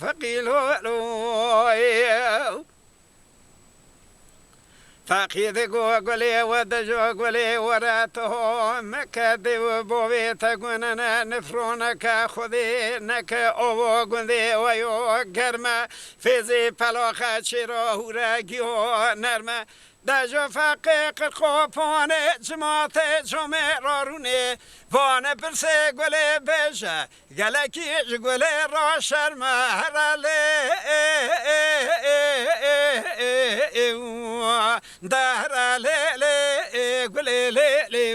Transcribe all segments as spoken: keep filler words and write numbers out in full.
feqî lo lo. Feqî digo gulê we dijo gulê we re tu ho meke dê û bovê te gunene nifroneke xwedê neke ovo gundê we yo germe fêzê pelaxe çêra hûre giyo nerme. Dejo feqê qirqopanê cimatê comê rarûnê vane pirsê gulê bêje. Gelekî ji gulê ra şerme here lê de here lê lê gulê lê lê.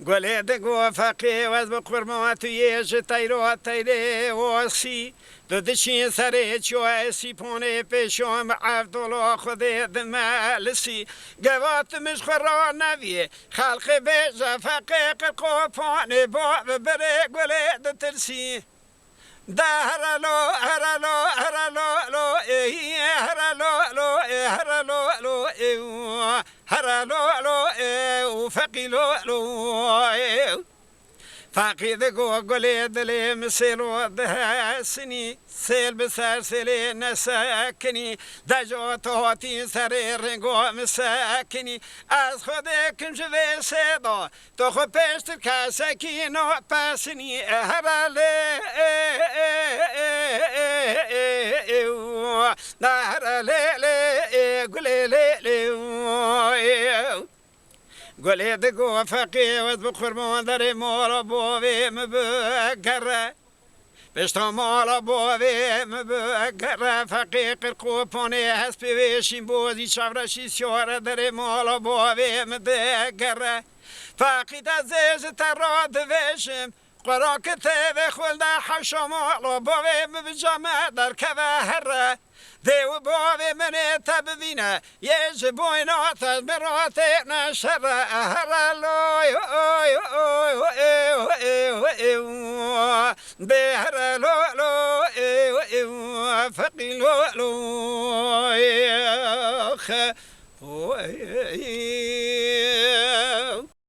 Gulê digo feqê wez bi qurban tu yê ji teyra teyrê wasî. Tu diçî serê çiya sîponê pêşan bi evdola Xwedê dimelisî. Geva tu min ji xwe raneviyê. Xelqê bêje feqê qirqopanê ba bi birê gulê ditirsî. De here lo, here lo, here lo, lo, ê, here lo, lo, ê, here lo, lo, ê, û, here lo, lo, ê, û feqî lo, lo, ê. Feqî digo gulê dilê min sêlo dihesinî, sêl bi ser sêlê nesekinî. De jo tu hatî serê rêngo min sekinî. Ez xwe dikim ji vê sêda. Tu xwe pêştir kesekî napesinî, here lê, ê, ê, ê, ê, ê, ê, û, da here lê, lê, ê, gulê lê, lê, û, ê. Gulê digo feqê wez bi qurban derê mala bavê min bigere. Pişta mala bavê min bigere, feqê qirqopanê hespê wê şînbozî çavreşî siyare derê mala bavê min digere. Feqî te zê ji te radivêjim, qura kitêbê xwilde hewşa mala bavê min bi came derkeve here. Dê û bavê min ê te bivîne, yê ji boyna te miratê neşere, here loy, oy, oy, oy, oy, oy, oy, oy, bê here lo, lo, ê, ê, feqî lo, lo, ê, xe, oy,